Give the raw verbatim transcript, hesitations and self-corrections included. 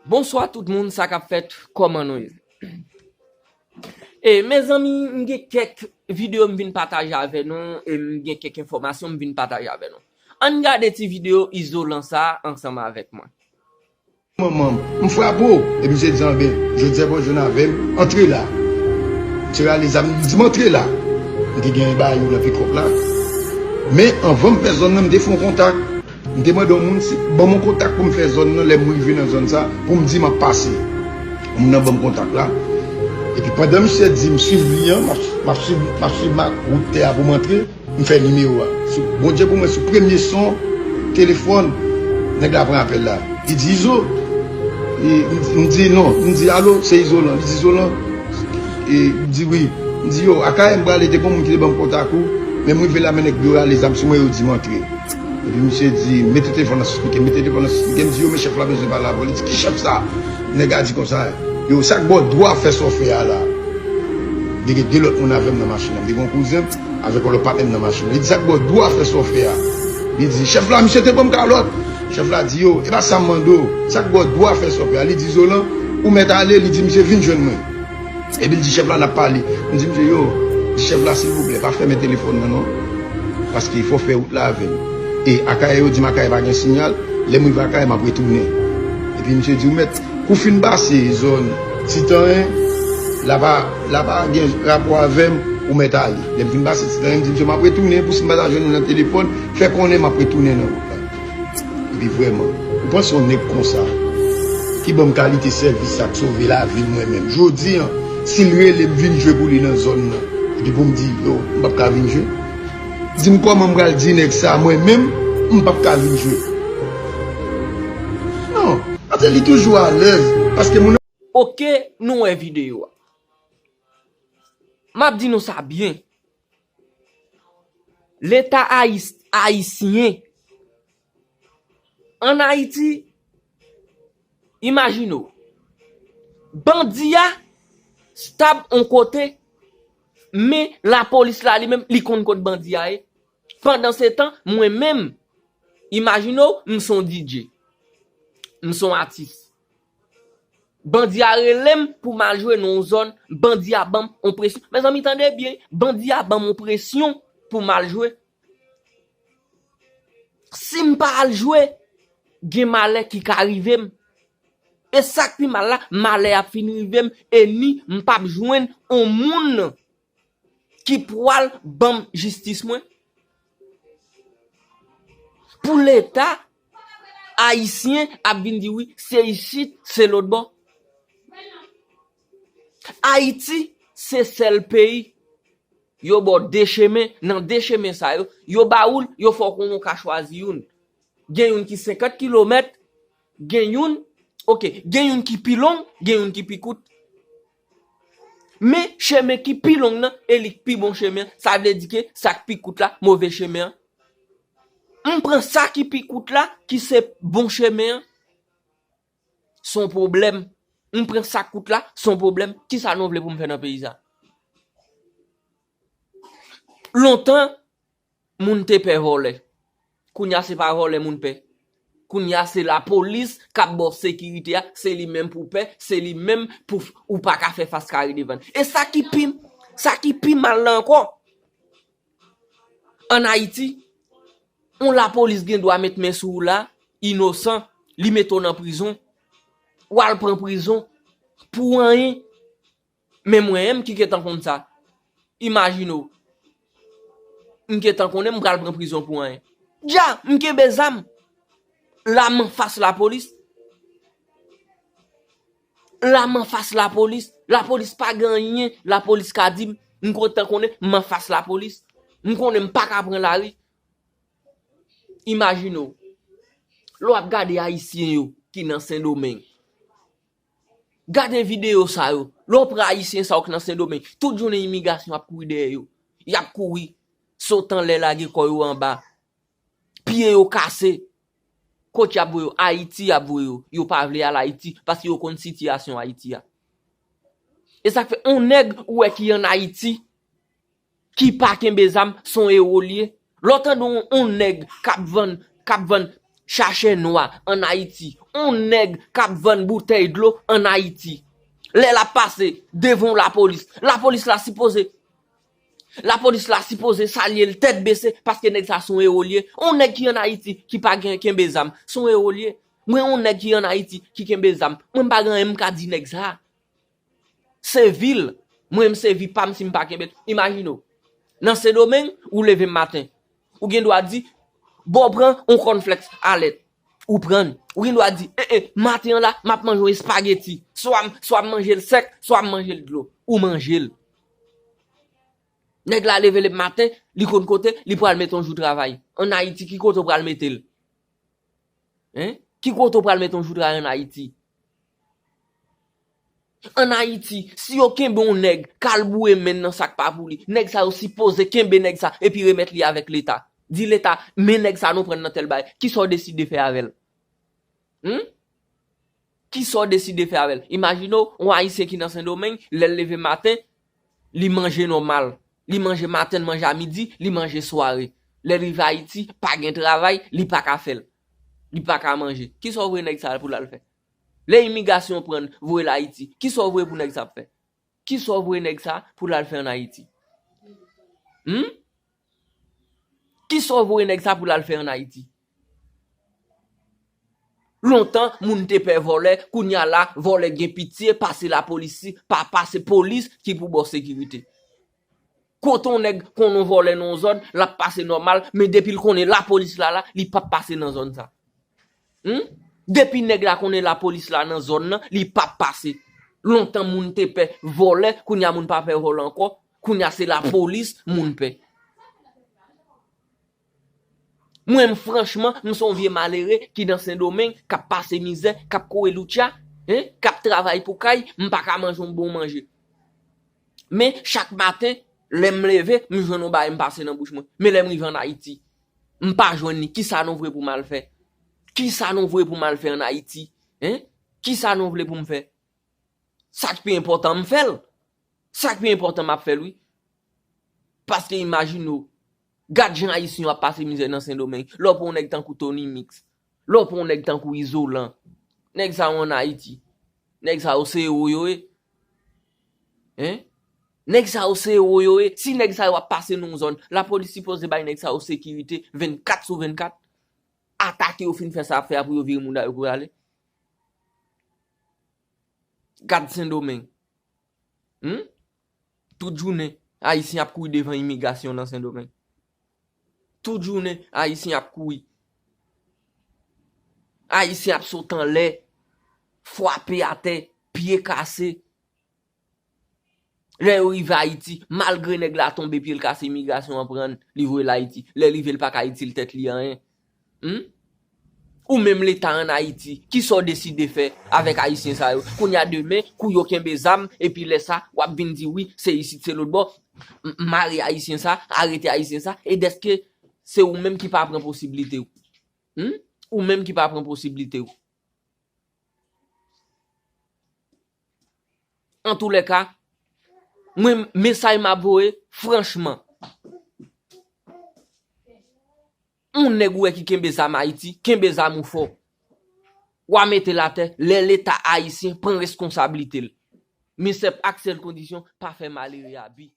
Bonswa tout moun, sa k ap fèt, kòman nou ye? E mezanmi, m gen kèk videyo m vin pataje avè nou, e m gen kèk enfòmasyon m vin pataje avè nou. Ann gade ti videyo izolan sa a ansanm avèk mwen. Manman m, m frape w. Epi misye di, anben, jodi a bon jwenn avè m, antre la. Misye rale zam, li di m antre la. M te gen yon baryè nan pikòp la. Men anvan m fè zòn nan, m te fè yon kontak. M te mande yon moun si ban m yon kontak pou m fè zòn nan, lè m rive nan zòn sa, pou m di m ap pase. Moun nan ban m kontak la. Epi pandan misye di m swiv li an, m ap, m ap swiv, m ap swiv ma, wout tè a pou m antre, m fè nimewo a. Sou, Bondye pou mwen, sou premye son telefòn, nèg la pran apèl la. Li di, Izo? E, m, m di, non. M di, alo, se Izolan. Li di, Izolan? E, m di, wi. M di, yo, Akayè m prale, te gen yon moun ki te ban m kontak ou, men m rive la, men nèg yo rale zam sou mwen, yo di m antre. Epi misye di, mete telefòn nan sou spikè, mete telefòn nan sou spikè. M di, yo, men chèf la bezwen pale avè w. Li di, ki chèf sa? Nèg la di konsa, yo, sa k ba w dwa fè sa w fè a la? Li gen de lòt moun avè m nan machin nan. M te gen yon kouzen m avèk yon lòt patnè m nan machin nan. Li di, sa k ba w dwa fè sa w fè a? Li di, chèf la, misye te ban m kalòt. Chèf la di, yo, e pa sa m mande w. Sa k ba w dwa fè sa w fè a? Li di, Izolan, ou mèt ale. Li di, misye vin jwenn mwen. Epi l di chèf la n ap pale. M di misye, yo, di chèf la silvouplè pa fèmen telefòn nan non. Paske fò w fè wout la avè m. E Akayè, yo di m Akayè pa gen siyal. Lè m rive Akayè, m ap retounen. Epi misye di, ou mèt, kou w fin pase zòn Titanyen, la pa, la pa gen rapò avè m, ou mèt ale. Lè m fin pase Titanyen, m di misye m ap retounen pou si m pa ta jwenn ou nan telefòn, fè konnen m ap retounen nan wout la. Epi vrèman, ou panse yon nèg konsa ki ban m kalite sèvis sa k sove lavi m mwen menm. Jodi a, si l rele m vin jwe pou li nan zòn nan, epi pou m di, yo, m p ap ka vin jwe? Di m kòman m pral di nèg sa mwen menm, m p ap ka vin jwe? Non, paske li toujou alèz, paske moun nan. Oke, nou wè videyo a. M ap di nou sa byen. Leta ayis, ayisyen ann Ayiti, imajine w, bandi a stab on kote, men lapolis la li menm, li konn kot bandi a ye. Pandansetan, mwen menm, imajine w, m s on D J, m s on atis. Bandi a rele m pou m al jwe nan yon zòn, bandi a ban m yon presyon. Mezanmi, tande byen, bandi a ban m yon presyon pou m al jwe. Si m pa al jwe, gen malè ki ka rive m. E sa k pi mal la, malè ap fin rive m, e ni m p ap jwenn yon moun ki pwal ban m jistis mwen. Pou Leta ayisyen ap vin di wi, se isit, se lòtbò. Ayiti se sèl peyi yo ba w de chemen, nan de chemen sa yo, yo ba ou l, yo fè w konnen w ka chwazi youn. Gen youn ki senkant kilomèt, gen youn, oke, gen youn ki pi long, gen youn ki pi kout. Men chemen ki pi long nan, e li k pi bon chemen an. Sa vle di ke sa k pi kout la, move chemen an. M pran sa ki pi kout la, ki se bon chemen an. S on pwoblèm. M pran sa k kout la, s on pwoblèm. Kisa nou vle pou m fè nan peyi sa? Lontan, moun te pè vòlè. Kounye a se pa vòlè moun pè. Kounye a se lapolis k ap ba w sekirite a, se li menm pou w pè, se li menm pou ou pa ka fè fas kare devan l. E sa ki pi, sa ki pi mal la ankò, ann Ayiti, yon lapolis gen dwa met men sou ou la, inosan, li mete w nan prizon, w al pran prizon pou anyen. Men mwen menm ki gentan konn sa, imajine w, m gentan konnen m pral pran prizon pou anyen. Dja, m kenbe zam. La m anfas lapolis. La m anfas lapolis. Lapolis pa gen anyen lapolis ka di m. M gentan konnen m anfas lapolis. M konnen m pa ka pran lari. Imajine w, lè w ap gade Ayisyen yo ki nan Sendomeng, gade videyo sa yo. Lè w pran Ayisyen sa yo k nan Sendomeng, tout jounen imigrasyon ap kouri dèyè yo. Y ap kouri, sot anlè, lage kò yo anba. Pye yo kase. Kot y ap voye yo? Ayiti y ap voye yo. Yo pa vle al Ayiti paske yo konn sitiyasyon Ayiti a. E sa k fè yon nèg ou wè ki ann Ayiti, ki pa kenbe zam, s on ewo l ye. Lè w tande yon, yon nèg k ap vann, k ap vann chache nwa ann Ayiti, yon nèg k ap vann boutèy dlo ann Ayiti, lè l ap pase devan yon lapolis, lapolis la sipoze, lapolis la sipoze salye l tèt bese paske nèg sa se yon ewo l ye. Yon nèg ki ann Ayiti ki pa gen, kenbe zam, se yon ewo l ye. Mwen, yon nèg ki ann Ayiti ki kenbe zam, mwen m pa gen anyen m ka di nèg sa. Se vi l. Mwen menm se vi pa m si m pa kenbe l. Imajine w. Nan Sendomeng, ou leve maten. Ou gen dwa di, bon, pran yon kònflèks alèt. Ou pran l. Ou gen dwa di, en, en, maten an la, m ap manje yon espageti. Swa m, swa m manje l sèk, swa m manje l dlo. Ou manje l. Nèg la leve lè maten, li konn kote, li pral mete yon jou travay. Ann Ayiti, ki kote w pral mete l? Hein? Ki kote w pral mete yon jou travay ann Ayiti? Ann Ayiti, si yo kenbe yon nèg, k al boure men l nan sa k pa pou li, nèg sa yo sipoze kenbe nèg sa epi remèt li avèk Leta. Di Leta, men nèg sa nou pran l nan tèl bagay. Kisa w deside fè avè l? Hmm? Kisa w deside fè avè l? Imajine w, yon Ayisyen ki nan Sendomeng, lè l leve maten, li manje nòmal. Li manje maten, manje a midi, li manje sware. Lè l rive Ayiti, pa gen travay, li pa ka fè l. Li pa ka manje. Kisa w voye nèg sa a pou l al fè? Lè imigrasyon pran l, voye l Ayiti, kisa w voye pou nèg sa ap fè? Kisa w voye nèg sa pou l al fè ann Ayiti? Hmm? Kisa w voye nèg sa pou l al fè ann Ayiti? Lontan, moun te pè vòlè, kounye a la, vòlè gen pitye, pase lapolis, pa pase polis ki pou ba w sekirite. Kote yon nèg konn yon vòlè nan yon zòn, l ap pase nòmal, men depi l konnen lapolis la la, li p ap pase nan zòn sa. Hmm? Depi nèg la konnen lapolis la nan zòn nan, li p ap pase. Lontan moun te pè vòlè, kounye a moun pa pè vòlè ankò, kounye a se lapolis moun pè. Mwen, m, franchman, m se yon vye malere ki nan Sendomeng, k ap pase mizè, k ap kouri loutcha, hein, k ap travay pou kay, m pa ka manje yon bon manje. Men, chak maten, lè m leve, m jwenn yon bagay, m pase nan bouch mwen. Men lè m rive ann Ayiti, m pa jwenn li. Kisa nou vle pou m al fè? Kisa nou vle pou m al fè ann Ayiti? Hein? Kisa nou vle pou m fè? Sa k pi enpòtan, m fè l. Sa k pi enpòtan, m ap fè l, wi. Paske imajine w, gad jan Ayisyen yo ap pase mizè nan Sendomeng. Lè w pran yon nèg tankou Tony Mix, lè w pran yon nèg tankou Izolan, nèg sa yo ann Ayiti, nèg sa yo se ewo yo ye. Hein? Nèg sa yo se ewo yo ye. Si nèg sa yo ap pase nan yon zòn, lapolis sipoze bay nèg sa yo sekirite vennkat sou vennkat. Atake yo fin fè sa y ap fè a pou yo vire mouda yo pou yo ale. Gad Sendomeng. Hmm? Tout jounen, Ayisyen ap kouri devan imigrasyon nan Sendomeng. Tout jounen, Ayisyen ap kouri. Ayisyen ap sot anlè, frape atè, pye kase. Lè yo rive Ayiti, malgre nèg la tonbe, pye l kase, imigrasyon an pran l, li voye l Ayiti. Lè l rive, l pa ka itil tèt li anyen. Hmm? Ou menm Leta ann Ayiti, kisa w deside fè avèk Ayisyen sa yo? Kounye a demen, kou yo kenbe zam, epi lè sa, w ap vin di, wi, se isit, se lòt bò. M-, mare Ayisyen sa, arete Ayisyen sa, e dèske se ou menm ki pa pran posiblite w. Hmm? Ou menm ki pa pran posiblite w. Antoulèka, mwen, mesaj m ap voye, franchman, yon nèg ou wè ki kenbe zam Ayiti, kenbe zam ou fò. W a mete l atè, lè Leta ayisyen pran reskonsablite l. Men sèl ak sèl kondisyon, pa fè malere abi.